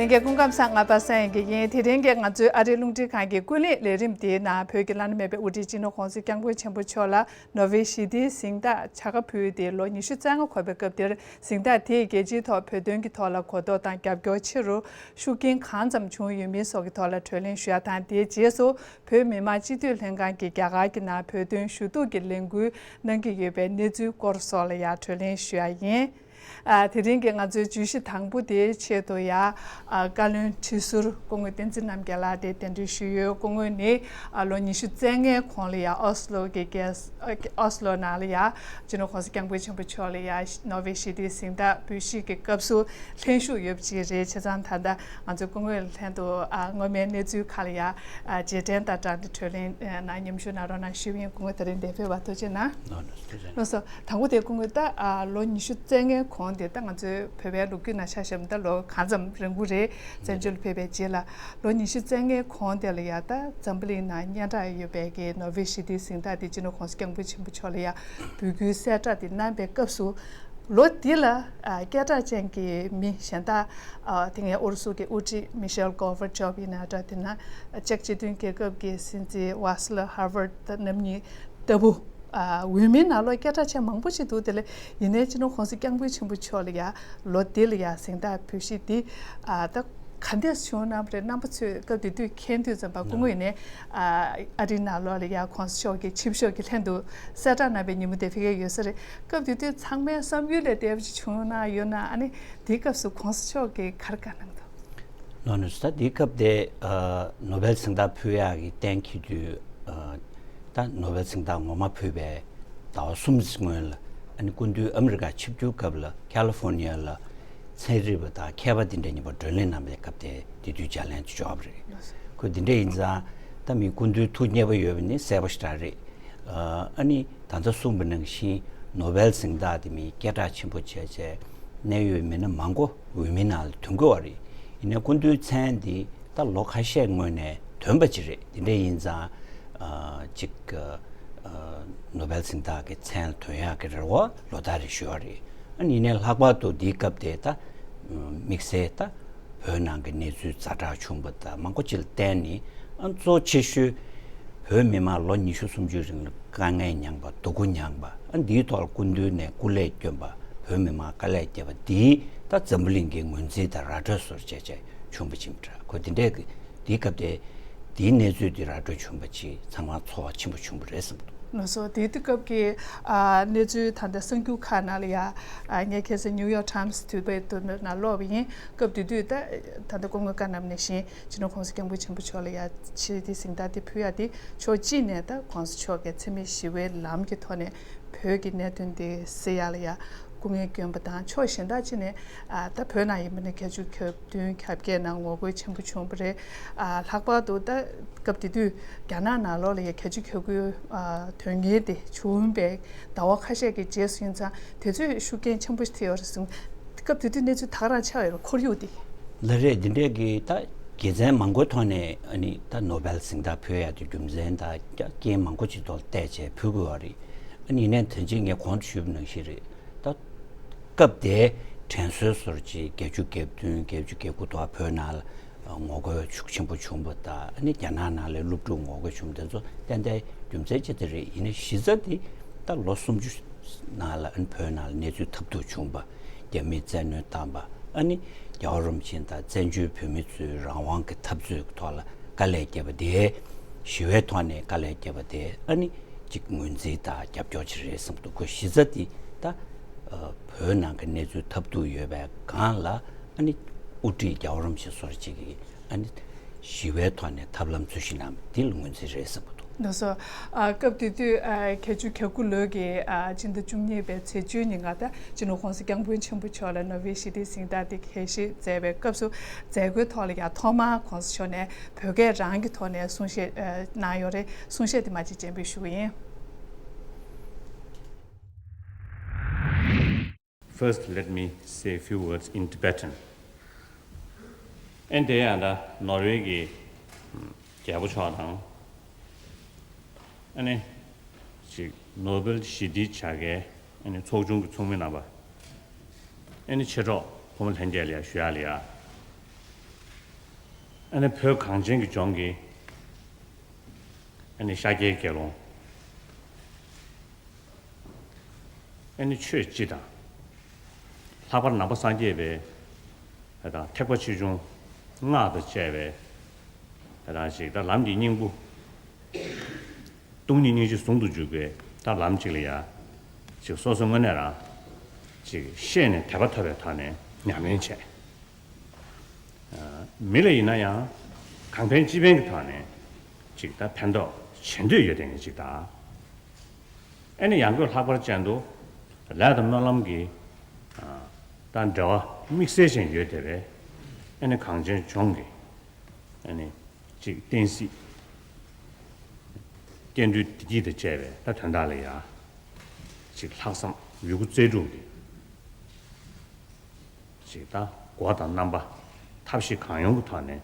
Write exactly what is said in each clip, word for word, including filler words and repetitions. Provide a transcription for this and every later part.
ལྷན་རྒྱས་སྐུ་ཁམས་བཟང་། ང་པ་སངས་དབྱངས་སྐྱིད་ཡིན། དེ་རིང་གི་ང་ཚོའི་ཨ་རིའི་རླུང་འཕྲིན་ཁང་གི་ཀུན་གླེང་ལས་རིམ་དེའི་ནང་བོད་ཀྱི་བླ་ན་མེད་པའི་དབུ་ཁྲིད་སྤྱི་ནོར་༸གོང་ས་༸སྐྱབས་མགོན་ཆེན་པོ་མཆོག་ལ་ནོ་བེལ་ཞི་བདེའི་གཟེངས་རྟགས་བྱ་དགའ་ཕུལ་ཏེ་ལོ་ཉི་ཤུ་རྩ་ལྔ་འཁོར་བའི་སྐབས་དེར། གཟེངས་རྟགས་དེས་རྒྱལ་སྤྱིའི་ཐོག་བོད་དོན་གྱི་ཐོག་ལ་གོ་རྟོགས་དང་རྒྱབ་སྐྱོར་ཆེ་རུ་ཤུགས་རྐྱེན་གང་ཙམ་བྱུང་ཡོད་མིན་སོགས་ཀྱི་ཐོག་ལ་གྲོས་གླེང་ཞུ་ཡ་དང་། དེའི་རྗེས་སུ་བོད་མི་མང་སྤྱི་འཐུས་ལྷན་ཁང་གིས་རྒྱ་གར་གྱི་ནང་བོད་དོན་ཞུ་གཏུག་གི་ལས་འགུལ་གནང་གི་ཡོད་པའི་གནས་ཚུལ་སྐོར་སོགས་ལ་ཡང་གྲོས་གླེང་ཞུ་ཡ་ཡིན། ཨ། དེ་རིང་གི་ང་ཚོའི་བརྗོད་གཞི་དང་པོ་དེའི་ཆེད་དུ་ཡ། ཨ། བཀའ་བློན་ཁྲི་ཟུར་སྐུ་ངོ་བསྟན་འཛིན་རྣམ་རྒྱལ་ལགས་དེ་གདན་འདྲེན་ཞུས་ཡོད། སྐུ་ངོ་ནི། ཨ། ལོ་ཉི་ཤུ་རྩ་ལྔའི་གོང་ལ་ཡ་ཨོ་སི་ལོ་གི་རྒྱལ་ཨོ་སི་ལོ་ནང་ལ་ཡ་སྤྱི་ནོར་༸གོང་ས་༸སྐྱབས་མགོན་ཆེན་པོ་མཆོག་ལ་ཡ་ནོ་བེལ་ཞི་བདེའི་གཟེངས་རྟགས་འབུལ་བཞེས་ཀྱི་སྐབས་སུ་ལྷན་ཞུགས་ཡོད་པ་ཅིག་རེད། བྱས་ཙང་ད་ལྟ་ང་ཚོས་སྐུ་ངོ་ལྷན་དུ། ཨ། སྔོན་མའི་གནས་ཚུལ་ཁག་ལ་ཡ། ཨ། རྗེས་དྲན་དང་སྦྲགས་ཏེ་གྲོས་གླེང་ནང་མཉམ་ཞུགས་གནང་རོགས་གནང་ཞུས་པ་ཡིན། སྐུ་ངོ་དེ་རིང་འདིར་ཕེབས་པར་ཐུགས་རྗེ་གནང་། ལགས་སོ། དང་པོ་དེ་སྐུ་ངོ་ད། ཨ། ལོ་ཉི་ཤུ་རྩ་ལྔའི་གོང་དེ་ད་ང་ཚོའི་བོད་པའི་ལོ་རྒྱུས་ནང་ཆ་བཞག་ན་ད་ལོ་གང་ཙམ་རིང་པོ་རེད། བཙན་བྱོལ་ཕེབས་པའི་རྗེས་ལ་ལོ་ཉི་ཤུ་རྩ་ལྔའི་གོང་དེ་ལ་ཡ་ད་འཛམ་བུ་གླིང་ནང་སྙན་གྲགས་ཡོད་པའི་གི་ནོ་བེལ་ཞི་བདེའི་གཟེངས་རྟགས་དེ་སྤྱི་ནོར་༸གོང་ས་༸སྐྱབས་མགོན་ཆེན་པོ་མཆོག་ལ་ཡ་འབུལ་རྒྱུའི་གསལ་བསྒྲགས་དེ་གནང་པའི་སྐབས་སུ། ལོ་འདི་ལ། ཨ། སྐད་གྲགས་ཅན་གྱི་མི་གཞན་དག་ཨ། དེ་སྔའི་ཨུ་རུ་སུ་གི་དབུ་ཁྲིད་མི་ཤེལ་གོ་ཝར་ཆོབ་ཡིན་ན་འདྲ། དེ་ན་ཅེཀ་སྤྱི་མཐུན་རྒྱལ་ཁབ་ཀྱི་སྲིད་འཛིན་ཝཱ་སི་ལ་ཧ་ཝར་ཏི་རྣམ་གཉིས་ལྟ་བུ། ཨ། འོས་མིའི་ནང་ལོགས་སྐད་གྲགས་ཅན་མང་པོ་ཞིག་འདུག་དེ་ལས་ཡིན་ནའི་སྤྱི་ནོར་༸གོང་ས་༸སྐྱབས་མགོན་ཆེན་པོ་མཆོག་ལ་ཡ་ལོ་འདི་ལ་ཡ་གཟེངས་རྟགས་འབུལ་བཞེས་འདི། ཨ། ད་ག་འདྲས་བྱུང་གནང་བ་རེད། རྣམ་པ་ཚོས་སྐབས་དེ་དུས་མཁྱེན་དུས་ཙམ་པ་སྐུ་ངོ་ཡིན་ནའི། ཨ། ཨ་རིའི་ནང་ལོགས་ལ་ཡ་༸གོང་ས་མཆོག་གི་ཆིབས་ཞབས་ཀྱི་ལྷན་དུ་གསལ་བསྒྲགས་གནང་པའི་ཉིན་མོ་དེ་ཕ་གིར་ཡོད་ས་རེད། སྐབས་དེ་དུས་ཚང་མའི་བསམ་ཡུལ་ལས་འདས་པ་ཞིག་བྱུང་གནང་ཡོད་ན། ཨ་ནི་དེའི་སྐབས་སུ་༸གོང་ས་མཆོག་གིས་ག་རེ་བཀའ་གནང་འདུག་ལགས་སོ། ད་དེའི་སྐབས་དེ། ཨ། ནོ་བེལ་གཟེངས་རྟགས་ཕུལ་ཡག་གི་གཏན་འཁེལ་དུས། ཨ། ད་ནོ་བེལ་གཟེངས་རྟགས་ངོ་མ་ཕུལ་བའི་ཟླ་བ་གསུམ་ཙམ་སྔོན་ལ། ཨ་ནི་སྐུ་མདུན་ཨ་མི་རི་ཀ་ཆིབས་བསྒྱུར་སྐབས་ལ་ཁ་ལི་ཧྥོ་ནི་ཡ་ལ་ཚན་རིག་པ་དང་མཁས་པ་དེ་འདྲ་གཉིས་པོ་གྲོས་གླེང་གནང་བའི་སྐབས་དེ། དེ་དུས་བརྒྱ་ལན་དུ་འབྱོར་བ་རེད། ཁོས་དེ་འདྲ་ཡིན་ཙང་ད་མི་སྐུ་མདུན་ཐུགས་མཉེས་པོ་ཡོད་པ་ནི་གསལ་པོ་ཞེ་དྲག་རེད། ཨ་ནི་ད་ལྟ་གསུངས་པ་ནང་བཞིན་ནོ་བེལ་གཟེངས་རྟགས་དེ་མི་སྐད་གྲགས་ཆེན་པོ་བྱས་བྱས་གནད་ཡོད་མི་སྣ་མང་པོ་འོས་མིའི་ནང་ལ་ཐོན་དགོས་པ་རེད། ཡིན་ནའི་སྐུ་མདུན་མཚན་འདི་ད་ལོ་ཁ་ཤས་སྔོན་ནས་ཐོན་པ་ཅིག་རེད། དེ་འདྲ་ཡིན་ཙང་། ཨ། ཅིག་ཨ། ནོ་བེལ་གཟེངས་རྟགས་ཀྱི་མཚན་ལ་ཐོན་ཡག་གི་རེ་བ་ལོ་ལྟར་རེ་ཞུ་བ་རེད། ཨ་ནི་ཡིན་ནའི་ལྷག་པར་དུ་འདིའི་སྐབས་དེ་ད་དམིགས་བསལ་ད་བོད་ནང་གི་གནས་ཚུལ་ཛ་དྲག་བྱུང་པ་དང་མང་པོ་ཅིག་ལ་བརྟེན་ནས། ཨ། གཙོ་ཆེ་ཤོས་བོད་མི་མང་ལོ་ཉི་ཤུ་སུམ་ཅུའི་རིང་ལ་དཀའ་ངལ་མྱངས་པ། སྡུག་པོ་མྱངས་པ། ཨ། འདིའི་ཐོག་ལ་སྐུ་མདུན་ནས་སྐུ་ལས་བསྐྱོན་པ། བོད་མི་མང་དཀའ་ལས་བརྒྱབ་པ་འདིའི་ད་འཛམ་བུ་གླིང་གི་ངོས་འཛིན་དང་ར་སྤྲོད་སོགས་བྱས་བྱས་བྱུང་པ་ཅིག་འདྲ། ཁོ་འདི་འདྲའི་གི་འདིའི་སྐབས་དེ། དེའི་གནས་ཚུལ་དེ་ར་སྤྲོད་བྱུང་བ་ཅིག་ཚང་མ་ཚོར་བ་ཆེན་པོ་བྱུང་བ་རེད་བསམ་འདུག་ལགས་སོ། དེའི་དུས་སྐབས་ཀྱི། ཨ། གནས་ཚུལ་ད་ལྟ་གསར་འགྱུར་ཁག་ནང་ལ་ཡ། ཨ། ངས་ཁ་སང་ནིའུ་ཡོག་ཊའིམ་སི་དུས་དེབ་དེ་ནང་ཀློག་པ་ཡིན། སྐབས་དེ་དུས་ད་ད་ལྟ་སྐུ་ངོས་བཀའ་གནང་བ་ནང་བཞིན་སྤྱི་ནོར་༸གོང་ས་༸སྐྱབས་མགོན་ཆེན་པོ་མཆོག་ལ་ཡ་ཞི་བདེའི་གཟེངས་རྟགས་དེ་ཕུལ་ཡ་དེ་ཕྱོགས་གཅིག་ནས་ད་༸གོང་ས་མཆོག་གིས་འཚེ་མེད་ཞི་བའི་ལམ་གྱི་ཐོག་ནས་བོད་ཀྱི་གནད་དོན་དེ་སེལ་ཡ་ལ་ཡ་སྐུ་ངལ་བསྐྱོན་པ་དང་། ཕྱོགས་གཞན་དག་ཅིག་ནས། ཨ། ད་བོད་ནང་ཡིན་པ་ན་བརྒྱད་ཅུ་གྱ་བདུན་གྱ་བརྒྱད་ནང་ངོ་རྒོལ་ཆེན་པོ་བྱུང་བ་རེད། ཨ། ལྷག་པར་དུ་ད་སྐབས་དེ་དུས་རྒྱ་ནག་ནང་ལོགས་ལ་ཡ་བརྒྱད་ཅུ་གྱ་དགུའི། ཨ། དོན་རྐྱེན་དེ་བྱུང་བའི་ཟླ་བ་ཁ་ཤས་ཀྱི་རྗེས་སུ་ཡིན་ཙང་དེ་ཚོས་ཤུགས་རྐྱེན་ཆེན་པོ་ཞིག་ཐེབས་ཡོད་རེད་གསུངས། སྐབས་དེ་དུས་གནས་ཚུལ་ད་ག་རང་ཆགས་ཡོད་རེད། ཁོར་ཡུག་དེ། ལགས་རེད། འདི་འདྲའི་གི་ད་དགེ་མཚན་མང་པོའི་ཐོག་ནས། ཨ་ནི་ད་ནོ་བེལ་གཟེངས་རྟགས་ཕུལ་ཡ་དེ་རྒྱུ་མཚན་དང་རྐྱེན་མང་པོ་ཅིག་ཐོག་བལྟས་བྱས་ཕུལ་དགོས་པ་རེད། ཨ་ནི་ཡིན་ནའི་ད་ཅི་ངས་གོང་དུ་ཞུས་པ་ནང་བཞིན་རེད། ད་སྐབས་དེའི་དྲན་གསོའི་ཟུར་ཅིག་བརྒྱད་ཅུ་གྱ་བདུན་བརྒྱད་ཅུ་གྱ་དགུ་ཐོག་བོད་ནང་ལ་ངོ་རྒོལ་ཤུགས་ཆེན་པོ་བྱུང་བ་དང་། ཨ་ནི་རྒྱ་ནག་ནང་ལ་སློབ་ཕྲུག་ངོ་རྒོལ་བྱུང་བ་དེ་ཚོ་ཏན་ཏན་རྒྱུ་མཚན་ཅིག་དེ་རེད། ཡིན་ནའི་གཞི་རྩ་དེ་ད་ལོ་སུམ་ཅུ་ནང་ལ། ཨ་ནི་བོད་ནང་ལ་གནས་ཚུལ་ཐབས་སྡུག་བྱུང་བ། རྒྱ་མིས་བཙན་གནོན་བཏང་བ། ཨ་ནི་རྒྱལ་བ་རིན་པོ་ཆེ་དང་བཙན་བྱོལ་བོད་མི་ཚོའི་རང་དབང་གི་འཐབ་རྩོད་ཀྱི་ཐོག་ལ་དཀའ་ལས་བརྒྱབ་པ་དེ། ཞི་བའི་ཐོག་ནས་དཀའ་ལས་བརྒྱབ་པ་དེ། ཨ་ནི་ཅིག་ངོས་འཛིན་དང་རྒྱབ་སྐྱོར་ཅིག་རེད་བསམ་འདུག་ཁོ་གཞི་རྩ་དེ་ད། ཨ། བོད་ནང་གི་གནས་ཚུལ་ཐབས་སྡུག་ཡོད་པའི་སྒང་ལ། ཨ་ནི་དབུ་ཁྲིད་རྒྱལ་བ་རིན་པོ་ཆེ་ཚོ་ཅིག་གིས། ཨ་ནི་ཞི་བའི་ཐོག་ནས་ཐབས་ལམ་འཚོལ་ཞིབ་གནང་བ་འདི་ལ་ངོས་འཛིན་རེད་བསམ་གྱི་འདུག་ལགས་སོ། ཨ། སྐབས་དེ་དུས། ཨ། བརྒྱད་ཅུ་གྱ་དགུ་ལོའི་གི། ཨ། སྤྱི་ཟླ་བཅུ་གཉིས་པའི་ཚེས་བཅུའི་ཉིན་ཀ་ད་སྤྱི་ནོར་༸གོང་ས་༸སྐྱབས་མགོན་ཆེན་པོ་མཆོག་ལ་ནོ་བེལ་ཞི་བདེའི་གཟེངས་རྟགས་དེ་གད་བཞེས་མཛད་པའི་སྐབས་སུ། མཛད་སྒོའི་ཐོག་ལ་ཡང་ཐོག་མར་༸གོང་ས་མཆོག་ནས་བོད་སྐད་རང་གི་ཐོག་ནས་གསུང་བཤད། ཨ། གནང་ཡོད་རེད། གསུང་བཤད་དེ་མར་ཅིག་སྤྱན་འབུལ་ཞུ་གི་ཡིན། First, let me say a few words in Tibetan. ཨེ། དེ་ཡང་ད་ནོར་ཝེ་གི་རྒྱལ་པོ་མཆོག་དང་། ཨ་ནི་ཅིག་ནོ་བེལ་ཞི་བདེའི་བྱ་དགའི། ཨ་ནི་ཚོགས་ཆུང་གི་ཚོགས་མི་རྣམ་པ། ཨ་ནི་མཆེད་གྲོགས་ཕོ་མོ་ལྷན་རྒྱས་ལ་ཡང་ཞུ་ཡག་ལ་ཡ། ཨ་ནི་བོད་གངས་ཅན་གྱི་ལྗོངས་ཀྱི་ཨ་ནི་ཤཱཀྱའི་དགེ་སློང་། ཨ་ནི་ཆོས་སྤྱི་དང་། ལྷག་པར་ནང་པ་སངས་རྒྱས་པའི་དང་ཐེག་པ་ཆེ་ཆུང་སྔགས་དང་བཅས་པའི་དང་ཞིག་ད་ལམ་གྱི་སྙིང་པོ། སྟོང་ཉིད་སྙིང་རྗེ་ཟུང་དུ་འཇུག་པའི་ད་ལམ་གཅིག་ལ་ཡ། ཅིག་སོ་སོ་དངོས་གནས་རང་ཅིག་ཤེས་ནས་དད་པ་ཐོབ་པའི་ཐོག་ནས་ཉམས་ལེན་བྱས། མི་ལ་ཡིན་ན་ཡང་གང་ཕན་ཅི་ཕན་གྱི་ཐོག་ནས་ཅིག་ད་ཕན་ཐོགས་བྱེད་འདོད་ཡོད་དེ་ངས་ཅིག་ད། ཨེ་ནི་ཡང་སྒོས་ལྷག་པར་ཅན་དུ་ལས་དང་སྨོན་ལམ་གྱི་ད་འབྲེལ་བ་དམིགས་བསལ་ཅན་ཡོད་དེ་བས། ཨེ་ནི་གངས་ཅན་ལྗོངས་ཀྱི་ཨ་ནི་གཅིག་བསྟན་སྲིད། སྐྱེ་འགྲོའི་བདེ་སྐྱིད་དང་བཅས་པའི་ད་དོན་དག་ལ་ཡ། གཅིག་ལྷག་བསམ་ཡོད་རྒུ་རྩལ་སྤྲུགས་ཀྱི་གཅིག་ད་སྒོ་དང་རྣམ་པ་ཐབས་ཤེས་གང་ཡོང་གི་ཐོག་ནས་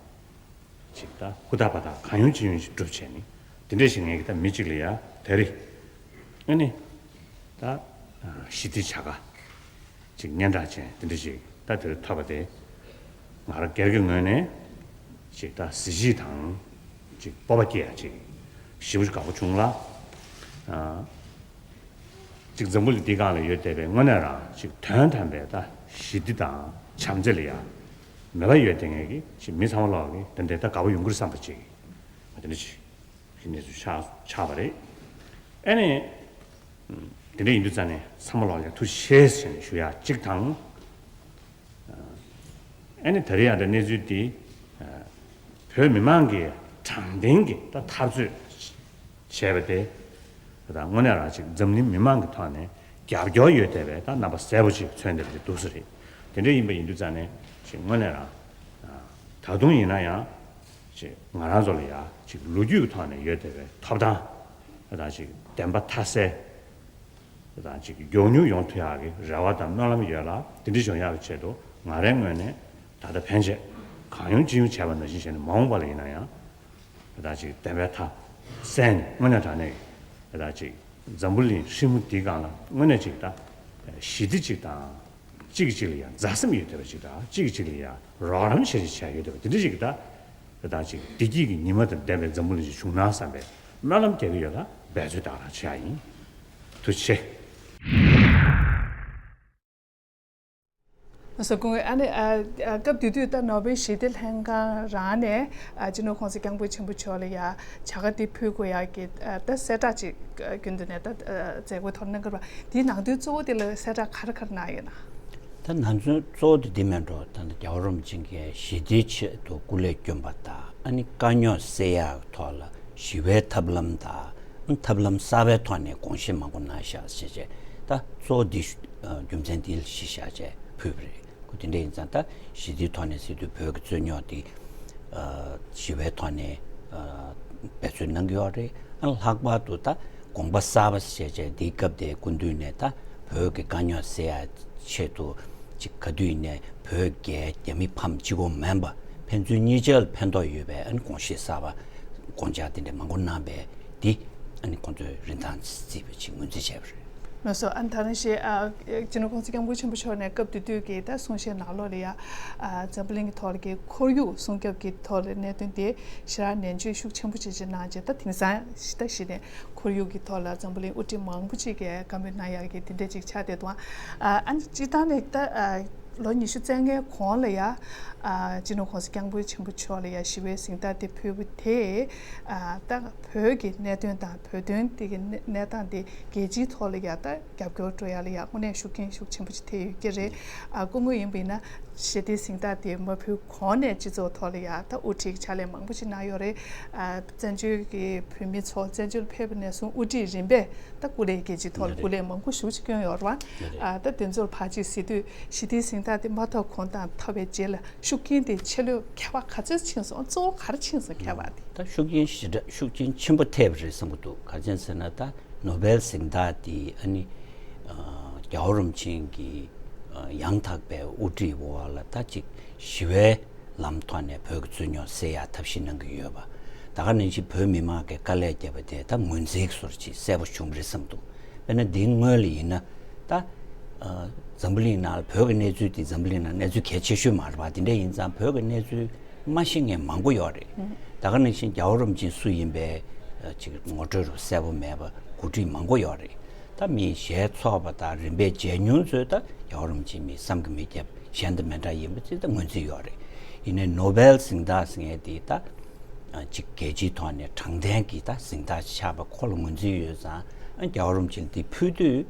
གཅིག་ད་ཧུར་ཐག་འབད་ཐག་གང་ཡོང་ཅི་ཡོང་ཞིག་སྒྲུབ་བྱས་ནས་དེ་འདྲ་ཞིག་ངས་ཀྱི་ད་མི་གཅིག་ལ་ཡ་དེ་རིང་ཨ་ནི་ད་ཞི་བདེ་བྱ་དགའ། ཅིག་སྙན་གྲགས་ཅན་དེ་འདྲ་ཞིག་ད་དེར་ཐོབ་པ་དེ། ང་རང་སྒེར་གྱི་ངོས་ནས་ཅིག་ད་གཟི་བརྗིད་དང་ཅིག་སྤོབས་པ་སྐྱེ་ཡ་ཅིག་ཞེ་པོ་ཅིག་དགའ་པོ་བྱུང་ལ། ཅིག་འཛམ་བུ་གླིང་འདིའི་སྒང་ལ་ཡོད་བསྡད་པའི་དངོས་གནས་རང་ཅིག་དོན་དམ་པའི་ད་ཞི་བདེ་དང་བྱམས་བརྩེ་ལ་ཡ་མོས་པ་ཡོད་བསྡད་མཁན་གྱི་ཅིག་མི་ཚང་མ་ལོག་གི་དེ་འདྲའི་ད་དགའ་པོ་ཡོང་གི་རེད་བསམ་པ་ཅིག་དེ་འདྲ་ཅིག་གི་གནས་ཚུལ་ཆགས་ཆགས་པ་རེད། ཨ་ནི། དེ་འདྲ་ཡིན་དུས་ཙང་ནས་ཚང་མ་ལོག་ལ་ཐུགས་རྗེ་ཆེ་ཟེར་ནས་ཞུ་ཡ་གཅིག་དང་། ཨ་ནི་ད་རེས་ཡང་ད་གནས་ཚུལ་འདི་བོད་མི་མང་གིས་དྲང་བདེན་གྱི་ད་འཐབ་རྩོད་བྱས་པ་དེ་ད་དངོས་གནས་རང་ཅིག་འཛམ་གླིང་མི་མང་གི་ཐོག་ནས་རྒྱབ་སྐྱོར་ཡོད་བསྡད་པའི་ད་རྣམ་པ་གསལ་པོ་ཅིག་མཚོན་བསྡད་པ་ཅིག་འདུག་ས་རེད། དེ་འདྲ་ཡིན་པ་ཡིན་དུས་ཙང་ནས་ཅིག་དངོས་གནས་རང་ད་དུང་ཡིན་ན་ཡང་། ཅིག་ང་རང་ཚོ་ལ་ཡ་ཅིག་ལོ་རྒྱུས་ཀྱི་ཐོག་ནས་ཡོད་བསྡད་པའི་ཐོབ་ཐང་། དང་ཅིག་བདེན་པ་མཐའ་གསལ། དང་ཅིག་མགྱོགས་མྱུར་ཡོང་ཐུབ་ཡག་གི་རེ་བ་དང་སྨོན་ལམ་ཡོད་ལ་དེ་འདྲ་བྱུང་ཡག་གི་ཆེད་དུ་ང་རའི་ངོས་ནས་ད་ལྟ་ཕན་ཆད་གང་ཡོང་ཅི་ཡོང་བྱས་པ་ནང་བཞིན་བྱས་ནས་མ་འོངས་པ་ལ་ཡིན་ན་ཡང་། དང་ཅིག་བདེན་པའི་མཐའ་གསལ་ནས་དངོས་གནས་དྲང་གནས་ཀྱི་དང་ཅིག་འཛམ་བུ་གླིང་ཧྲིལ་མོ་འདིའི་སྒང་ལ་དངོས་གནས་ཅིག་ད་ཞི་བདེ་ཅིག་དང་། གཅིག་གིས་གཅིག་ལ་ཡང་མཛའ་སེམས་ཡོད་བསྡད་པ་ཅིག་དང་གཅིག་གིས་གཅིག་ལ་ཡང་རོགས་རམ་བྱེད་བྱེད་ཡོད་བསྡད་པ་དེ་འདྲ་ཞིག་གི་ད་ད་ཅིག་བདེ་སྐྱིད་ཀྱི་ཉི་མ་དང་ལྡན་པའི་འཛམ་བུ་གླིང་ཞིག་བྱུང་ན་བསམ་པའི་སྨོན་ལམ་རྒྱག་གི་ཡོད་ལ་འབད་རྩོལ་དག་རང་བྱེད་ཡ་ཡིན། ཐུགས་རྗེ་ཆེ། སོ་སྐུ་ངོ་ཨ་ནི་ཨ་ཨ་སྐབས་དེ་དུས་ད་ནོ་བེལ་ཞི་བདེ་ལྷན་ཁང་རང་ནས་ཨ་སྤྱི་ནོར་གོང་ས་སྐྱབས་མགོན་ཆེན་པོ་མཆོག་ལ་ཡ་བྱ་དགའ་འདི་ཕུལ་དགོས་ཡ་གི་ཨ་ད་གསལ་བསྒྲགས་ཅིག་ཨ་རྒྱུན་དུ་ནས་ད་ཨ་མཛད་སྒོའི་ཐོག་གནང་གི་རེད་པ། དེའི་ནང་དོན་གཙོ་བོ་དེ་ལ་གསལ་བསྒྲགས་ག་རེ་ག་རེ་གནང་ཡོད་ན། ད་ནང་དོན་གཙོ་བོ་དེ་འདི་མེད་འགྲོ། ད་ལྟ་རྒྱལ་བ་རིན་པོ་ཆེ་གིས་ཞི་བདེའི་ཆེད་དུ་སྐུ་ལས་བསྐྱོན་པ་དང་ཨ་ནི་དཀའ་རྙོག་སེལ་ཡག་ཐོག་ལ་ཞི་བའི་ཐབས་ལམ་དང་ཐབས་ལམ་གསར་པའི་ཐོག་ནས་དགོངས་བཞེས་མང་པོ་གནང་བཞག་ཞེས་བྱས། ད་གཙོ་བོ་འདི་ཨ་རྒྱུ་མཚན་འདི་ལ་གཞི་བཞག་བྱས་ཕུལ་བ་རེད། ཁོ་དེ་འདྲ་ཡིན་ཙང་ད་ཞི་བདེའི་ཐོག་ནས་ཟེར་དུས་བོད་ཀྱི་རྩོད་རྙོག་འདི་ཨ་ཞི་བའི་ཐོག་ནས་ཨ་འབད་རྩོལ་གནང་གི་ཡོད་རེད། ཨ་ལྷག་པར་དུ་ད་དགོངས་པ་གསར་པ་ཞེས་བྱས་འདིའི་སྐབས་དེའི་སྐུ་མདུན་ནས་ད་བོད་ཀྱི་དཀའ་རྙོག་སེལ་ཡ་ཆེད་དུ་ཅིག་ག་དུས་ཡིན་ནའི་བོད་རྒྱའི་རྒྱ་མི་ཕམ་གཅིག་པོ་མིན་པ་ཕན་ཚུན་གཉིས་ཆར་ལ་ཕན་ཐོགས་ཡོད་པའི་ཨ་ནི་དགོངས་བཞེས་གསར་པ་དགོངས་འཆར་དེ་འདྲ་མང་པོ་གནང་བས་འདི་ཨ་ནི་ཁོང་ཚོས་རིན་ཐང་བརྩིས་པ་ཅིག་ངོས་འཛིན་བྱས་པ་རེད། ལགས་སོ། ཨ་ནི་ད་རེས་ཤིག་ཨ་སྤྱི་ནོར་གོང་ས་སྐྱབས་མགོན་ཆེན་པོ་མཆོག་ནས་སྐབས་དེ་དུས་ཀྱི་ད་གསུང་བཤད་ནང་ལོགས་ལ་ཡ་ཨ་འཛམ་བུ་གླིང་གི་ཐོག་ལ་གི་ཁོར་ཡུག་སྲུང་སྐྱོབ་ཀྱི་ཐོག་ལ་གནད་དོན་དེ་ཞེ་དྲག་ནན་བརྗོད་ཤུགས་ཆེན་པོ་ཅིག་ཅིག་གནང་རྗེས་ད་དེང་སང་ཞིག་ད་གཞི་ནས་ཁོར་ཡུག་གི་ཐོག་ལ་འཛམ་བུ་གླིང་དབུ་ཁྲིད་མང་པོ་ཅིག་གིས་བཀའ་མོལ་གནང་ཡག་གི་དེ་འདྲ་ཅིག་ཆགས་བསྡད་འདུག་ཨ་ཨ་ནི་སྤྱིར་བཏང་ནས་ད་ཨ་ལོ་ཉི་ཤུ་རྩ་ལྔའི་གོང་ལ་ཡ་ཨ་སྤྱི་ནོར་གོང་ས་སྐྱབས་མགོན་ཆེན་པོ་མཆོག་ལ་ཡ་ཞི་བའི་གཟེངས་རྟགས་དེ་ཕུལ་བ་དེས་ཨ་ད་བོད་ཀྱི་གནད་དོན་དང་བོད་དོན་དེ་གི་གནས་གནས་སྟངས་དེ་རྒྱལ་སྤྱིའི་ཐོག་ལ་ཡ་ད་རྒྱབ་སྐྱོར་སྤྲོད་ཡ་ལ་ཡ་དངོས་གནས་ཤུགས་རྐྱེན་ཤུགས་ཆེན་པོ་ཅིག་ཐེབས་ཡོད་ཀྱི་རེད། ཨ་སྐུ་ངོ་ཡིན་པ་ཡིན་ན་ཞི་བདེའི་གཟེངས་རྟགས་དེ་མ་ཕུལ་གོང་ནས་སྤྱི་ཚོགས་ཐོག་ལ་ཡ་ད་དབུ་ཁྲིད་ཀྱི་ཕྱག་ལས་མང་པོ་ཅིག་གནང་ཡོད་རེད། ཨ་བཙན་བྱོལ་གྱི་བོད་མི་ཚོ་བཙན་བྱོལ་ཕེབས་པ་ནས་བཟུང་དབུ་ཁྲིད་རིམ་པས་ད་སྐུ་ལས་རྒྱལ་སྤྱིའི་ཐོག་ལ་སྐུ་ལས་མང་པོ་ཞེ་པོ་ཅིག་བསྐྱོན་ཡོད་རེད་བ། ཨ་ད་དེ་ཚོར་ཕར་ཅིག་ཟེར་དུས་ཞི་བདེའི་གཟེངས་རྟགས་དེ་མ་ཐོབ་གོང་དང་ཐོབ་པའི་རྗེས་ལ་ཤུགས་རྐྱེན་དེ་ཆེ་ལོས་ཁྱད་པར་ག་ཚོད་ཕྱིན་སོང་། གཙོ་བོ་ག་རེ་ཕྱིན་སོང་ཁྱད་པར་དེ། ད་ཤུགས་རྐྱེན་ཞེ་དྲག་ཤུགས་རྐྱེན་ཆེན་པོ་ཐེབས་རེད་བསམ་གྱི་འདུག་ག་རེ་ཟེར་ན་ད་ནོ་བེལ་གཟེངས་རྟགས་དེ་ཨ་ནི་ཨ་རྒྱལ་བ་རིན་པོ་ཆེ་གིས་ཨ་ཡང་དག་པའི་དབུ་ཁྲིད་འོག་ལ་ད་ཅིག་ཞི་བའི་ལམ་ཐོག་ནས་བོད་ཀྱི་རྩོད་རྙོག་སེལ་ཡག་ཐབས་ཤེས་གནང་གི་ཡོད་པ། ད་ག་ནང་བཞིན་བོད་མི་མང་གིས་དཀའ་ལས་བརྒྱབ་པ་དེ་ད་ངོས་འཛིན་བཟོ་འདྲ་ཅིག་གསལ་པོ་བྱུང་བ་རེད་བསམ་འདུག་དཔེར་ན་འདིའི་སྔོན་ལ་ཡིན་ན་ད་ཨ་འཛམ་བུ་གླིང་ནང་ལ་བོད་ཀྱི་གནས་ཚུལ་དེ་འཛམ་བུ་གླིང་ནང་གནས་ཚུལ་གལ་ཆེ་ཤོས་མ་རེད་པ། དེ་འདྲ་ཡིན་ཙང་བོད་ཀྱི་གནས་ཚུལ་ མ་ཤེས་མཁན་མང་པོ་ཡོད་རེད། ད་ག་ནང་བཞིན་རྒྱལ་བ་རིན་པོ་ཆེ་སུ་ཡིན་པའི་ཅིག་ངོ་སྤྲོད་རུ་གསལ་པོ་མེད་པ་འགོ་ཁྲིད་མང་པོ་ཡོད་རེད། ད་མི་ཞལ་ཚོགས་པ་དང་རིམ་པས་མཇལ་མྱོང་ཚོས་ད་རྒྱལ་བ་རིན་པོ་ཆེ་མི་བསམ་གྱིས་མི་ཁྱབ་གཞན་དང་མི་འདྲ་ཡིན་པ་ཅིག་ད་ངོས་འཛིན་ཡོད་རེད། ཡིན་ནའི་ནོ་བེལ་གཟེངས་རྟགས་ཟེར་མཁན་དེ་ད་ཅིག་རྒྱལ་སྤྱིའི་ཐོག་ནས་དྲང་བདེན་གྱི་ད་གཟེངས་རྟགས་ཆགས་པ་ཁོ་ལ་ངོས་འཛིན་ཡོད་ཙང་རྒྱལ་བ་རིན་པོ་ཆེ་འདི་ཕུལ་དུས་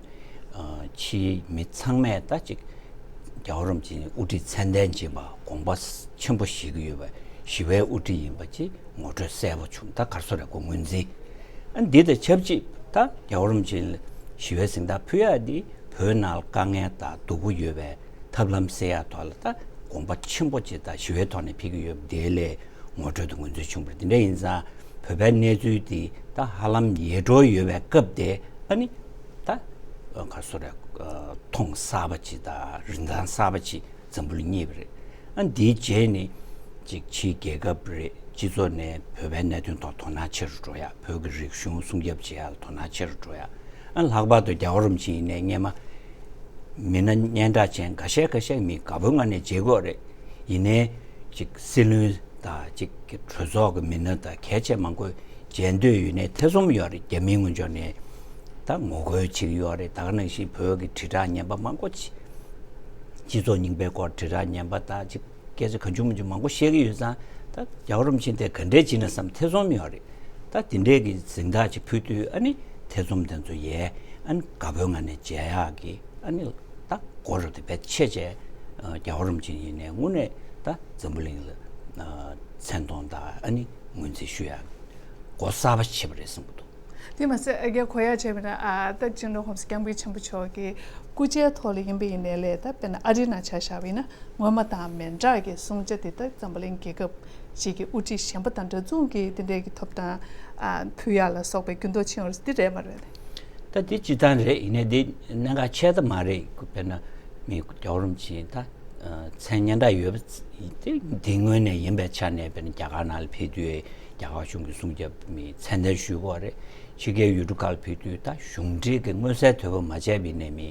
ཕྱིའི་མི་ཚང་མས་ད་ཅིག་རྒྱལ་བ་རིན་པོ་ཆེ་དབུ་ཁྲིད་མཚན་ལྡན་ཅིག་ཡིན་པ་དགོངས་པ་ཆེན་པོ་བཞེས་ཀྱི་ཡོད་པ་ཞི་བའི་དབུ་ཁྲིད་ཡིན་པ་ཅིག་ངོ་སྤྲོད་གསལ་པོ་བྱུང་། ད་ག་རེ་ཟེར་རེད་ཁོ་ངོས་འཛིན། ཨ་འདི་དང་ཆབས་ཅིག་ད་རྒྱལ་བ་རིན་པོ་ཆེ་ཞི་བའི་གཟེངས་རྟགས་ཕུལ་ཡག་འདི་བོད་ནང་ལ་དཀའ་ངལ་དང་སྡུག་པོ་ཡོད་པའི་ཐབས་ལམ་སེལ་ཡག་ཐོག་ལ་ད་དགོངས་པ་ཆེན་པོ་ཅིག་ད་ཞི་བའི་ཐོག་ནས་ཕེབས་ཀྱི་ཡོད་པ་དེ་ལས་ངོ་སྤྲོད་དང་ངོས་འཛིན་བྱུང་བ་རེད། དེ་འདྲ་ཡིན་ཙང་བོད་པའི་གནས་ཚུལ་འདི་ད་ཧ་ལམ་ཡལ་འགྲོ་ཡོད་པའི་སྐབས་དེ་ཨ་ནི་ད་ག་རེ་ཟེར་རེད། ཐོང་གསར་པ་ཅིག་དང་རིན་ཐང་གསར་པ་ཅིག་འཛམ་བུ་གླིང་རྙེད་པ་རེད། ཨ་འདིའི་རྗེས་ནས་ཅིག་ཕྱིའི་རྒྱལ་ཁབ་རེད་སྤྱི་ཚོགས་ནས་བོད་པའི་གནད་དོན་ཐོག་དོ་སྣང་ཆེ་རུ་འགྲོ་ཡག་བོད་ཀྱི་རིག་གཞུང་སྲུང་སྐྱོབ་བྱེད་ཡག་ལ་དོ་སྣང་ཆེ་རུ་འགྲོ་ཡག་ཨ་ལྷག་པར་དུ་རྒྱལ་བ་རིན་པོ་ཆེ་ཡིན་ནའི་སྔས་མ་མི་སྣ་སྙན་གྲགས་ཅན་འགའ་ཤས་འགའ་ཤས་མི་དགའ་པོའི་ངང་ནས་མཇལ་གྱི་ཡོད་རེད། ཡིན་ནའི་ཅིག་སྲིད་བློན་དང་ཅིག་གྲོས་ཚོགས་ཀྱི་མི་སྣ་དང་གལ་ཆེ་མང་པོས་མཇལ་འདོད་ཡོད་ནའི་ཐེ་ཚོམ་ཡོད་རེད། རྒྱ་མིའི་ངོས་ཕྱོགས་ནས་ད་ངོ་རྒོལ་བྱེད་ཀྱི་ཡོད་རེད། ད་ག་ནང་བཞིན་བོད་ཀྱི་དྲིལ་བསྒྲགས་ངན་པ་མང་པོ་ཅིག་སྤྱི་ཚོགས་རྙིང་པའི་སྐོར་དྲིལ་བསྒྲགས་ངན་པ་དང་ཅིག་སྐད་ཆ་གང་བྱུང་མང་བྱུང་མང་པོ་བཤད་ཀྱི་ཡོད་ཙང་ད་རྒྱལ་བ་རིན་པོ་ཆེ་དེ་ག་འདྲས་བྱེད་ན་བསམ་ཐེ་ཚོམ་ཡོད་རེད། ད་དེ་འདྲས་ཀྱི་གཟེངས་རྟགས་ཅིག་ཕུལ་དུས་ཨ་ནི་ཐེ་ཚོམ་དེ་ཚོ་ཡལ་ཨ་ནི་དགའ་པོའི་ངང་ནས་མཇལ་ཡག་གི་ཨ་ནི་ད་གོ་རབ་དེ་བས་ཆེ་བྱས་རྒྱལ་བ་རིན་པོ་ཆེ་ཡིན་ནའི་དངོས་གནས་ད་འཛམ་བུ་གླིང་ལ་མཚན་མཐོང་དང་ཨ་ནི་ངོས་འཛིན་ཞུ་ཡག་གོ་གསར་པ་ཞིག་བྱས་པ་རེད་བསམ་གྱི་འདུག་དེ་མ་ཟད་ཨ་རྒྱ་གོ་ཡག་བྱས་པ་ན་ཨ་ད་སྤྱི་ནོར་༸གོང་ས་༸སྐྱབས་མགོན་ཆེན་པོ་མཆོག་གི་སྐུ་ཕྱྭའི་ཐོག་ལ་ཡིན་པ་ཡིན་ནའི་ལས་ད་དཔེར་ན་ཨ་རིའི་ནང་ཆ་བཞག་པ་ཡིན་ན་སྔོན་མ་དང་མི་འདྲ་གི་གསུང་ཆ་དེ་ད་འཛམ་བུ་གླིང་རྒྱལ་ཁབ་ཅིག་གི་དབུ་ཁྲིད་གཞན་པ་དང་འདྲ་མཚུངས་ཀྱི་དེ་འདྲའི་གི་ཐོབ་ཐང་ཨ་ཕུལ་ཡག་ལ་སོགས་པའི་འགྱུར་ལྡོག་ཕྱིན་ཡོད་རེད། འདི་རེད་མ་རེད། ད་འདི་སྤྱིར་བཏང་རེད། ཡིན་ནའི་འདི་གནད་འགག་ཆེ་ད་མ་རེད། དཔེར་ན་མི་རྒྱལ་བ་རིན་པོ་ཆེ་ད་མཚན་སྙན་གྲགས་ཡོད་པ་དེ་འདི་ངོས་ནས་ཡིན་པའི་ཆ་ནས་དཔེར་ན་རྒྱ་གར་ནང་ལ་ཕེབས་དུས་རྒྱ་གར་གཞུང་གི་སྲུང་སྐྱོབ་མི་མཚན་གནས་ཞུ་དགོས་རེད། ཕྱི་རྒྱལ་ཡུལ་གྲུ་ཁག་ལ་ཕེབས་དུས་ད་གཞུང་འབྲེལ་གྱི་མངོན་གསལ་དོད་པོ་མ་བྱས་པ་ཡིན་ནའི་མི་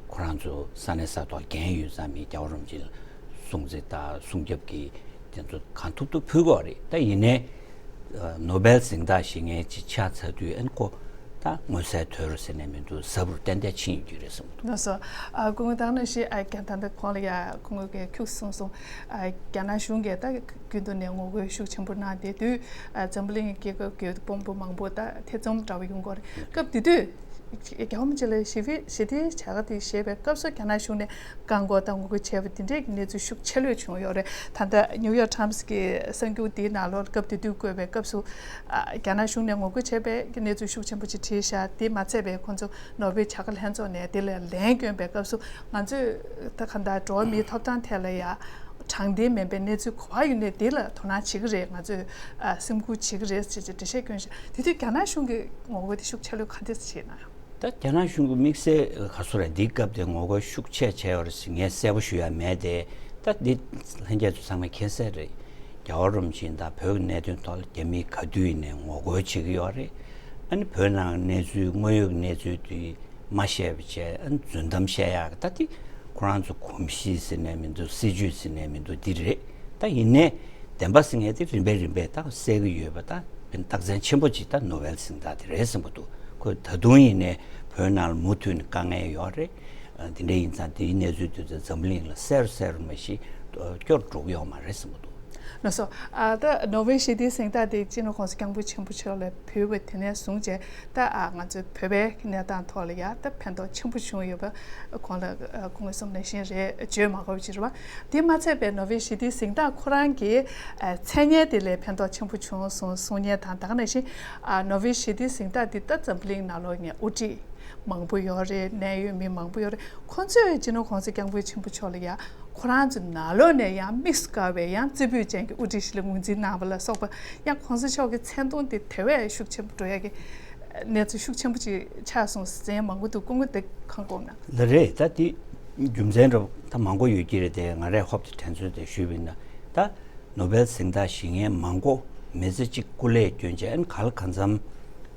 ཁོ་རང་ཚོ་ས་གནས་ས་ཐོག་འགན་ཡོད་ཙང་མི་རྒྱལ་བ་རིན་པོ་ཆེ་ལ་སྲུང་བརྩི་དང་སྲུང་སྐྱོབ་ཀྱི་དེ་ཚོ་གང་ཐུབ་ཐུབ་ཕུལ་དགོས་རེད། ད་ཡིན་ནའི་ནོ་བེལ་གཟེངས་རྟགས་བཞེས་མཁན་ཅིག་ཆགས་ཚར་དུས་ཨན་ཁོ་ད་མངོན་གསལ་དོད་རུ་ཟེར་ནས་མི་འདུག་ཟབ་རུ་ཏན་ཏན་ཕྱིན་ཡོད་ཀྱི་རེད་བསམ་གྱི་འདུག་ལགས་སོ། ཨ་སྐུ་ངོ་ད་ནང་བཞིན་ཨ་རྒྱ་ད་ལྟ་གོང་ལ་ཡ་སྐུ་ངོ་གིས་ཁྱུག་གསུངས་སོང་། ཨ་རྒྱ་ནག་གཞུང་གིས་ད་རྒྱུན་དུ་ནས་ངོ་རྒོལ་ཤུགས་ཆེན་པོ་གནང་བསྡད་དུས་ཨ་འཛམ་བུ་གླིང་གི་རྒྱལ་ཁབ་ཀྱི་དཔོན་པོ་མང་པོ་ད་ཐེ་ཚོམ་འདྲ་བོ་ཡོང་གི་ཡོད་རེད། སྐབས་དེ་དུས་རྒྱལ་བ་རིན་པོ་ཆེ་ལ་ཞི་བདེ་ཞི་བདེའི་བྱ་དགའ་དེ་བཞེས་པའི་སྐབས་སུ་རྒྱ་ནག་གཞུང་ནས་བཀག་འགོག་དང་ངོ་རྒོལ་བྱས་པ་དེ་འདྲས་ཀྱི་གནས་ཚུལ་ཤུགས་ཆེ་ལོས་བྱུང་ཡོད་རེད། ད་ལྟ་ནིའུ་ཡོག་ཊའིམ་སི་གི་གསར་འགྱུར་དེའི་ནང་ལོགས་སྐབས་དེ་དུས་བཀོད་པའི་སྐབས་སུ་ཨ་རྒྱ་ནག་གཞུང་ནས་ངོ་རྒོལ་བྱས་པའི་གནས་ཚུལ་ཤུགས་ཆེན་པོ་ཅིག་བྲིས་ཤག་དེ་མ་ཚད་པའི་ཁོང་ཚོ་ནོ་བེལ་བྱ་དགའ་ལྷན་ཚོགས་ནས་དེ་ལ་ལན་བསྐྱོན་པའི་སྐབས་སུ་ང་ཚོས་ད་གང་ལྟར་འགྲོ་བ་མིའི་ཐོབ་ཐང་ཐད་ལ་ཡ་དྲང་བདེན་མིན་པའི་གནས་ཚུལ་ག་པར་ཡོད་ནའི་དེ་ལ་དོ་སྣང་བྱེད་ཀྱི་རེད། ང་ཚོས་ཨ་སེམས་ཁུར་བྱེད་ཀྱི་རེད་ཅེས་ཀྱི་འགྲེལ་བཤད་བསྐྱོན་ཤག་དེ་དུས་རྒྱ་ནག་གཞུང་གིས་ངོ་རྒོལ་དེ་ཤུགས་ཆེ་ལོས་ག་འདྲས་བྱས་ན། ད་རྒྱ་ནག་གཞུང་གི་དམིགས་བསལ་ག་ཚོད་རེད། འདིའི་སྐབས་དེ་ངོ་རྒོལ་ཤུགས་ཆེ་བྱས་ཡོད་རེད་ཟེར་ངས་གསལ་པོ་ཞུ་ཡ་མེད་དེ། ད་འདི་ལྷན་རྒྱས་ཚོ་ཚང་མས་མཁྱེན་གསལ་རེད། རྒྱལ་བ་རིན་པོ་ཆེ་དང་བོད་ཀྱི་གནད་དོན་ཐོག་ལ་རྒྱ་མིས་ག་དུས་ཡིན་ནའི་ངོ་རྒོལ་བྱེད་ཀྱི་ཡོད་རེད། ཨ་ནི་བོད་ནང་གནས་ཚུལ་དངོས་ཡོད་ཀྱི་གནས་ཚུལ་དེ་མ་བཤད་པ་བྱས་ཨ་ནི་རྫུན་གཏམ་བཤད་ཡག་གི་ད་དེ་ཁོ་རང་ཚོ་གོམས་གཤིས་ཟེར་ནའི་མི་འདུག་སྲིད་ཇུས་ཟེར་ནའི་མི་འདུག་འདི་རེད། ད་ཡིན་ནའི་བདེན་པ་ཟེར་མཁན་དེ་རིམ་པས་རིམ་པས་ད་གསལ་གྱི་ཡོད་པ་ད་རྟགས་མཚན་ཆེན་པོ་ཅིག་ད་ནོ་བེལ་གཟེངས་རྟགས་དེ་རེད་བསམ་གྱི་འདུག་ཁོས་ད་དུང་ཡིན་ནའི་བོད་ནང་ལ་མུ་མཐུད་ནས་དཀའ་ངལ་ཡོད་རེད། ཨ་དེ་འདྲ་ཡིན་ཙང་དེའི་གནས་ཚུལ་དེ་ཚོ་འཛམ་གླིང་ལ་གསལ་རུ་གསལ་རུ་མ་གཞི་སྐྱོར་འགྲོ་གི་ཡོད་མ་རེད་བསམ་གྱི་འདུག་ལགས་སོ། ཨ་ད་ནོ་བེལ་ཞི་བདེའི་གཟེངས་རྟགས་དེ་སྤྱི་ནོར་༸གོང་ས་༸སྐྱབས་མགོན་ཆེན་པོ་མཆོག་ལ་ཕུལ་བ་དེ་ནས་བཟུང་བྱས་ད་ཨ་ང་ཚོའི་བོད་པའི་གནས་སྟངས་ཐོག་ལ་ཡ་ད་ཕན་ཐོགས་ཆེན་པོ་བྱུང་ཡོད་པ་གོང་ལ་ཨ་སྐུ་ངོས་གསུངས་ནང་བཞིན་རེད། བརྗོད་མ་དགོས་པ་ཅིག་རེད་བ། དེ་མ་ཚད་པའི་ནོ་བེལ་ཞི་བདེའི་གཟེངས་རྟགས་ཁོ་རང་གི་ཨ་མཚན་སྙན་དེ་ལས་ཕན་ཐོགས་ཆེན་པོ་བྱུང་སོང་གསུང་མཁན་དང་ད་ག་ནང་བཞིན་ཨ་ནོ་བེལ་ཞི་བདེའི་གཟེངས་རྟགས་འདི་ད་འཛམ་བུ་གླིང་ནང་ལོགས་ནས་དབུ་ཁྲིད་མང་པོ་ཡོད་རེད། གནད་ཡོད་མི་མང་པོ་ཡོད་རེད། ཁོང་ཚོས་སྤྱི་ནོར་༸གོང་ས་༸སྐྱབས་མགོན་ཆེན་པོ་མཆོག་ལ་ཡ་ཁོ་རང་ཚོ་ནང་ལོགས་ནས་ཡང་དམིགས་སུ་བཀར་བའི་ཡང་རྩེ་ཕུད་ཅན་གྱི་དབུ་ཁྲིད་ཞིག་ལ་ངོས་འཛིན་གནང་བ་ལ་སོགས་པ་ཡང་༸གོང་ས་མཆོག་གི་མཚན་མཐོང་དེ་དེ་བས་ཤུགས་ཆེན་པོ་འགྲོ་ཡ་གི་གནས་ཚུལ་ཤུགས་ཆེན་པོ་ཅིག་ཆགས་སོང་ཟེར་མཁན་མང་པོ་འདུག་སྐུ་ངོ་དེ་གང་དགོངས་ན། ལགས་རེད། ད་དེ་རྒྱུ་མཚན་འདྲ་ད་མང་པོ་ཡོད་ཀྱི་རེད་དེ་ང་རས་ཧོབ་ཏེ་དྲན་ཚོད་དེ་ཞུས་པ་ཡིན་ན་ད། ནོ་བེལ་གཟེངས་རྟགས་བཞེས་མཁན་མང་པོ་མི་ཚེ་གཅིག་སྐུ་ལས་བསྐྱོན་བྱས་ཨ་ནི་ག་ལ་གང་འཚམ་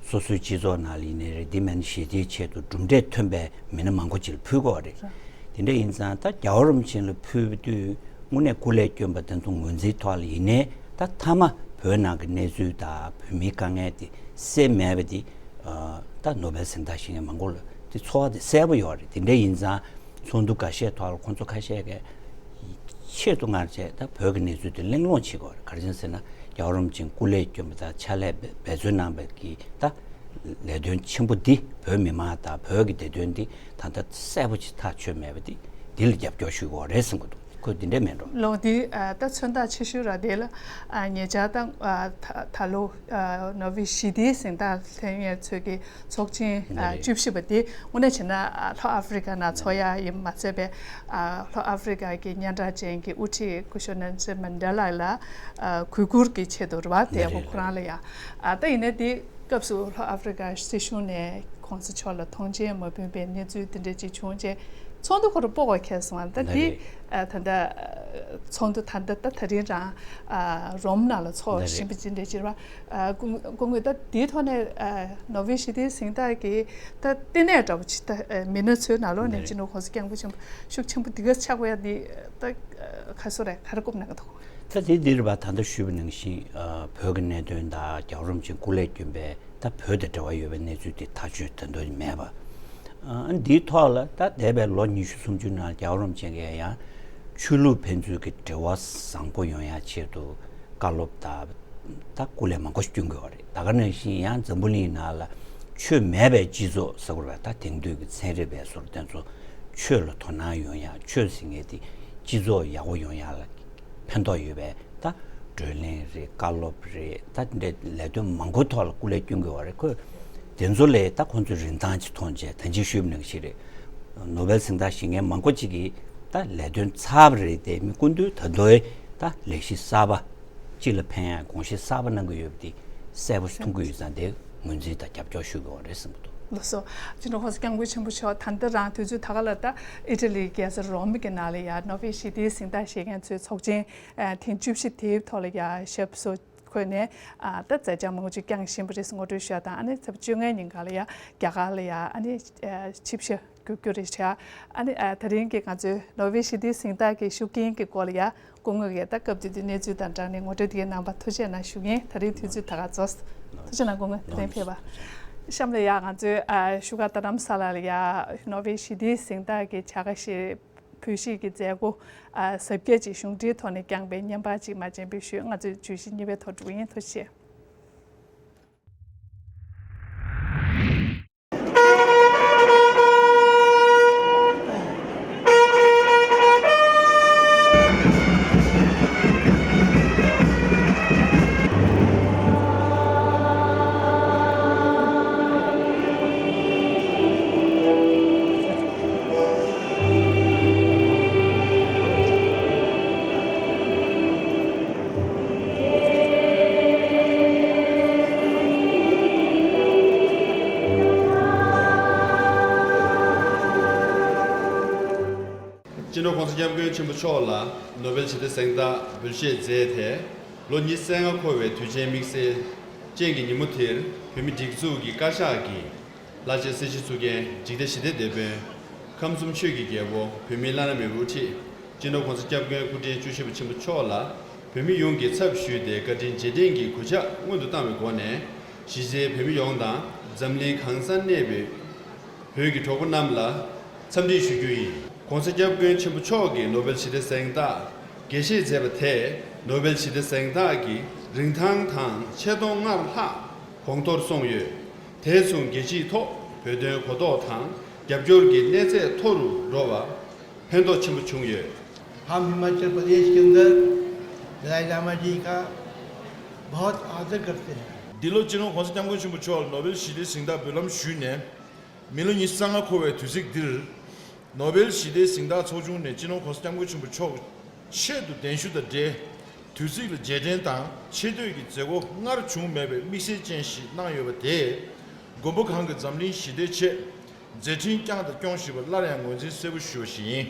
སོ་སོའི་སྤྱི་ཚོགས་ནང་ལ་ཡིན་ནའི་རེད། འདི་མིན་ཞི་བདེའི་ཆེད་དུ་གྲུབ་འབྲས་ཐོན་པའི་མི་སྣ་མང་པོ་ཅིག་ལ་ཕུལ་དགོས་པ་རེད། དེ་འདྲ་ཡིན་ཙང་ད་རྒྱལ་བ་རིན་པོ་ཆེ་ལ་ཕུལ་བའི་དུས་ དངོས་གནས་སྐུ་ལས་བསྐྱོན་པ་དེ་ཚོ་ངོས་འཛིན་ཐོག་ལ་ཡིན་ནའི། ད་མཐའ་མ་བོད་ནང་གི་གནས་ཚུལ་དང་བོད་མིའི་དཀའ་ངལ་དེ་སེལ་མེད་པ་དེ། ཨ། ད་ནོ་བེལ་གཟེངས་རྟགས་བཞེས་མཁན་མང་པོ་ལ་དེ་ཚོར་བ་དེ་གསལ་པོ་ཡོད་རེད། དེ་འདྲ་ཡིན་ཙང་ཚོགས་འདུ་འགའ་ཤས་ཐོག་ལ་ཁོང་ཚོ་ཁ་ཤས་ཀྱིས་ཆེད་དུ་མངགས་བྱས་ད་བོད་ཀྱི་གནས་ཚུལ་དེ་གླེང་སློང་བྱེད་དགོས་རེད། ག་རེ་ཡིན་ཟེར་ན། རྒྱལ་བ་རིན་པོ་ཆེ་སྐུ་ལས་བསྐྱོན་པ་དང་ཕྱག་ལས་འབད་འབད་བརྩོན་གནང་བའི་གི་ད་ལས་དོན་ཆེན་པོ་འདི། བོད་མི་མང་དང་བོད་ཀྱི་བདེ་དོན་འདི་ད་ལྟ་གསལ་པོ་ཅིག་ཐག་ཆོད་མེད་པ་འདི། འདི་ལ་རྒྱབ་སྐྱོར་ཞུ་དགོས་རེད་བསམ་གྱི་འདུག་ཁོས་འདི་འདྲས་མེད་འགྲོ། ལོ་འདི་ཨ་ད་མཚོན་རྟགས་ཆེ་ཤོས་ར་དེ་ལ། ཨ་ཉེ་ཆར་ད་ཨ་ད་ད་ལོ་ཨ་ནོ་བེལ་ཞི་བདེའི་གཟེངས་རྟགས་ལེན་མཁན་ཚོས་ཀྱི་ཚོགས་ཆེན་ཨ་ནི་རེད། བཅུ་བཞི་པ་དེ་དངོས་གནས་བྱས་ན་ཨ་ལྷོ་ཨ་ཧྥེ་རི་ཁ་ནང་ཚོགས་ཡ་ཡིན་མ་ཚད་པའི་ཨ་ལྷོ་ཨ་ཧྥེ་རི་ཁ་གི་སྙན་གྲགས་ཅན་གྱི་དབུ་ཁྲིད་སྐུ་ཞབས་ནེལ་སན་མན་ཌེ་ལ་ལ་ཨ་གུས་བཀུར་གྱི་ཆེད་དུ་རེད་བ། དེ་ནི་ཡང་རེད། ཁོ་རང་ལ་ཡ་ཨ་ད་ཡིན་ན་དེ། སྐབས་སུ་ལྷོ་ཨ་ཧྥེ་རི་ཁ་སྲིད་གཞུང་ནས་༸གོང་ས་མཆོག་ལ་ཐོངས་མཆན་མ་ཕུལ་བའི་གནས་ཚུལ་དེ་འདྲ་ཅིག་བྱུང་རྗེས་ཚོགས་འདུ་ཁོ་རང་སྤོ་བ་ཁེལ་སོང་བ། ད་འདི་ལས་ཨ་ད་ལྟ་ཚོགས་འདུ་ད་ལྟ་ད་ད་རིང་རང་ཨ་རོམ་ནང་ལ་ཚོགས་ལས་བཞིན་པ་ཅིག་འདྲ་ཅིག་རེད་བ། ཨ་སྐུ་སྐུ་ངོས་ད་འདིའི་ཐོག་ནས་ཨ་ནོ་བེལ་ཞི་བདེའི་གཟེངས་རྟགས་ཀྱི་ད་ལྟེ་གནས་འདྲ་བོ་ཅིག་ད་ཨ་མི་སྣ་ཚོའི་ནང་ལོགས་ནས་ལས་སྤྱི་ནོར་༸གོང་ས་༸སྐྱབས་མགོན་ཆེན་པོ་ཤུགས་ཆེན་པོ་འདི་ག་ཆགས་པ་ཡ་འདི་ད་ཨ་ག་སུ་རེད། ག་རེ་སྐུབ་གནང་གི་འདུག་ད་དེ་འདིར་བ་ད་ལྟ་ཞུས་པ་ནང་བཞིན་ཨ་བོད་ཀྱི་གནད་དོན་དང་རྒྱལ་བ་རིན་པོ་ཆེ་སྐུ་ལས་བསྐྱོན་པའི་ད་བོད་དང་འབྲེལ་བ་ཡོད་པའི་གནས་ཚུལ་དེ་ཐག་གཅོད་ད་དུང་མེད་པ། ཨ་འདིའི་ཐོག་ལ་ད་འདས་པའི་ལོ་ཉི་ཤུ་སུམ་ཅུ་ནང་རྒྱལ་བ་རིན་པོ་ཆེ་གིས་ཡང་ཆོས་ལུགས་ཕན་ཚུན་གྱི་འབྲེལ་བ་བཟང་པོ་ཡོང་ཡ་ཆེད་དུ་བཀའ་སློབ་དང་ད་སྐུ་ལས་མང་པོ་ཞིག་བསྐྱོན་དགོས་པ་རེད། ད་ག་ནང་བཞིན་ཡང་འཛམ་བུ་གླིང་ནང་ལ་ཆོས་མེད་པའི་སྤྱི་ཚོགས་ཟེར་དགོས་རེད། ད་དེང་དུས་ཀྱི་ཚན་རིག་པའི་ཟུར་དེ་ཚོ་ཆོས་ལ་དོ་སྣང་ཡོང་ཡ། ཆོས་ཟེར་མཁན་དེ་སྤྱི་ཚོགས་ཡག་པོ་ཡོང་ཡ་ལ་ཕན་ཐོགས་ཡོད་པའི་ད་བགྲོ་གླེང་རེད། བཀའ་སློབ་རེད། ད་འདྲའི་ལས་དོན་མང་པོའི་ཐོག་ལ་སྐུ་ལས་བསྐྱོན་དགོས་པ་རེད། ཁོས་དེ་ཚོ་ལས་ད་ཁོང་ཚོས་རིན་ཐང་ཅིག་མཐོང་བྱས། ད་གིན་ཞུས་པ་ནང་བཞིན་རེད། ནོ་བེལ་གཟེངས་རྟགས་བཞེས་མཁན་མང་པོ་ཅིག་གིས་ད་ལས་དོན་ཚར་བ་རེད་དེ། མི་སྐུ་མདུན་ད་དུང་ད་ལས་གཞི་གསར་པ་སྤྱི་ལ་ཕན་ཡ་དགོངས་གཞི་གསར་པ་གནང་གི་ཡོད་པ་དེ་གསལ་པོ་མཐོང་གི་ཡོད་ཙང་། དེ་ངོས་འཛིན་དང་རྒྱབ་སྐྱོར་ཞུ་དགོས་པ་རེད་བསམ་གྱི་འདུག་ལགས་སོ། སྤྱི་ནོར་༸གོང་ས་༸སྐྱབས་མགོན་ཆེན་པོ་མཆོག་ད་ལྟ་རང་དུས་ཚོད་ད་ག་ལ་ད་ཨི་ཊ་ལིའི་རྒྱལ་ས་རོམ་གྱི་ནང་ལ་ཡ་ནོ་བེལ་ཞི་བདེའི་གཟེངས་རྟགས་བཞེས་མཁན་ཚོའི་ཚོགས་ཆེན་ཨ་ཐེངས་བཅུ་བཞི་དེའི་ཐོག་ལ་ཡ་ཞབས་སོར་འཁོད་ནས་ཨ་ད་མཛད་འཆར་མང་པོ་ཅིག་བསྐྱངས་བཞིན་པ་རེད། ངོ་སྤྲོད་ཞུ་ཡ་དང་། ཨ་ནི་ཚེས་པ་བཅོ་ལྔའི་ཉིན་ག་ལ་ཡ་རྒྱ་གར་ལ་ཡ་ཨ་ནི་ཨ་ཆིབས་ཞབས་རྒྱུག་རྒྱུ་རེད་བྱས། ཨ་ནི་ཨ་ད་རིང་གི་ང་ཚོའི་ནོ་བེལ་ཞི་བདེའི་གཟེངས་རྟགས་ཀྱི་ཤུགས་རྐྱེན་གྱི་སྐོར་ལ་ཡ་སྐུ་ངོ་གིས་ད་སྐབས་དེ་དུས་གནས་ཚུལ་དང་སྦྲགས་ནས་ངོ་སྤྲོད་དེ་གའི་གནང་བར་ཐུགས་རྗེ་གནང་ཞུ་གིན། ད་རིང་དུས་ཚོད་ད་ག་རྫོགས། ཐུགས་རྗེ་གནང་སྐུ་ངོ། ད་རིང་ཕེབས་པ། གཤམ་ལ་ཡ་ང་ཚོའི་ཨ་བཞུགས་སྒར་རྡ་རམ་ས་ལ་ལ་ཡ་ནོ་བེལ་ཞི་བདེའི་གཟེངས་རྟགས་ཀྱི་བྱ་དགའ་བཞེས་བོད་གཞིས་ཀྱི་མཛད་སྒོ་ཨ་གཟབ་རྒྱས་ཀྱིས་གཞུང་འབྲེལ་ཐོག་ནས་བསྐྱངས་པའི་བརྙན་པར་ཅིག་མ་སྤྱན་འབུལ་ཞུས། ང་ཚོའི་བརྗོད་གཞི་གཉིས་པའི་ཐོག་འགྲོ་གི་ཡིན། ཐུགས་རྗེ་ཆེ། སྤྱི་ནོར་༸གོང་ས་༸སྐྱབས་མགོན་ཆེན་པོ་མཆོག་ལ་ནོ་བེལ་ཞི་བདེ་གཟེངས་རྟགས་འབུལ་བཞེས་མཛད་དེ་ལོ་ཉི་ཤུ་རྩ་ལྔ་འཁོར་བའི་དུས་ཆེན་དམིགས་བསལ་ཅན་གྱི་ཉིན་མོ་དེར། བོད་མི་སྒྲིག་འཛུགས་ཀྱི་བཀའ་ཤག་གིས་བླ་ཆེན་སྲིད་སྤྱི་ཚུགས་ཀྱི་འཇིག་རྟེན་ཞི་བདེའི་དེད་དཔོན་ཁམས་གསུམ་ཆོས་ཀྱི་རྒྱལ་པོ་བོད་མིའི་བླ་ན་མེད་པའི་དབུ་ཁྲིད་སྤྱི་ནོར་༸གོང་ས་༸སྐྱབས་མགོན་སྐུ་ཕྲེང་བཅུ་བཞི་པ་ཆེན་པོ་མཆོག་ལ་བོད་མི་ཡོངས་ཀྱི་ཚབ་ཞུས་ཏེ་བཀའ་དྲིན་རྗེས་དྲན་གྱི་གུས་ཕྱག་སྔོན་དུ་བཏང་བའི་སྒོ་ནས། གཞིས་བྱེས་བོད་མི་ཡོངས་དང་། འཛམ་གླིང་གང་སར་གནས་པའི་བོད་ཀྱི་གྲོགས་པོ་རྣམས་ལ་འཚམས་འདྲི་ཞུ་རྒྱུ་ཡིན། ༸གོང་ས་༸སྐྱབས་མགོན་ཆེན་པོ་མཆོག་གིས་ནོ་བེལ་ཞི་བདེ་གཟེངས་རྟགས་རྒྱས་བཤད་མཛད་པ་དེས་ནོ་བེལ་ཞི་བདེ་གཟེངས་རྟགས་ཀྱི་རིན་ཐང་དང་ཆེ་མཐོང་སྔར་ལྷག་གོང་མཐོར་སོང་ཡོད། དེ་མཚུངས་རྒྱལ་སྤྱིའི་ཐོག་བོད་དོན་གོ་རྟོགས་དང་རྒྱབ་སྐྱོར་གྱི་གནས་ཚད་མཐོ་རུ་འགྲོ་བར་ཕན་ཐོགས་ཆེན་པོ་བྱུང་ཡོད། हम हिमाचल प्रदेश के अंदर दलाई लामा जी का बहुत आदर करते हैं। འདི་ལོ་སྤྱི་ནོར་༸གོང་ས་༸སྐྱབས་མགོན་ཆེན་པོ་མཆོག་ལ་ནོ་བེལ་ཞི་བདེའི་གཟེངས་རྟགས་འབུལ་ལམ་ཞུས་ནས་མི་ལོ་ཉི་ཤུ་རྩ་ལྔ་འཁོར་བའི་དུས་ཚིགས་འདིར། ནོ་བེལ་ཞི་བདེའི་གཟེངས་རྟགས་ཚོགས་ཆུང་ནས་སྤྱི་ནོར་༸གོང་ས་༸སྐྱབས་མགོན་ཆེན་པོ་མཆོག་ཆེད་དུ་གདན་ཞུ་དང་འབྲེལ། དུས་ཚིགས་ལ་རྗེས་དྲན་དང་ཆེ་བསྟོད་ཀྱི་མཛད་སྒོ་སྔར་བྱུང་མེད་པའི་དམིགས་བསལ་ཅན་ཞིག་གནང་ཡོད་པ་དེས། མགོན་པོ་གང་གིས་འཛམ་གླིང་ཞི་བདེའི་ཆེད་མཛད་འཕྲིན་བསྐྱངས་དང་སྐྱོང་བཞིན་པར་སླར་ཡང་ངོས་འཛིན་གསལ་པོ་ཞུ་བ་ཞིག་ཡིན།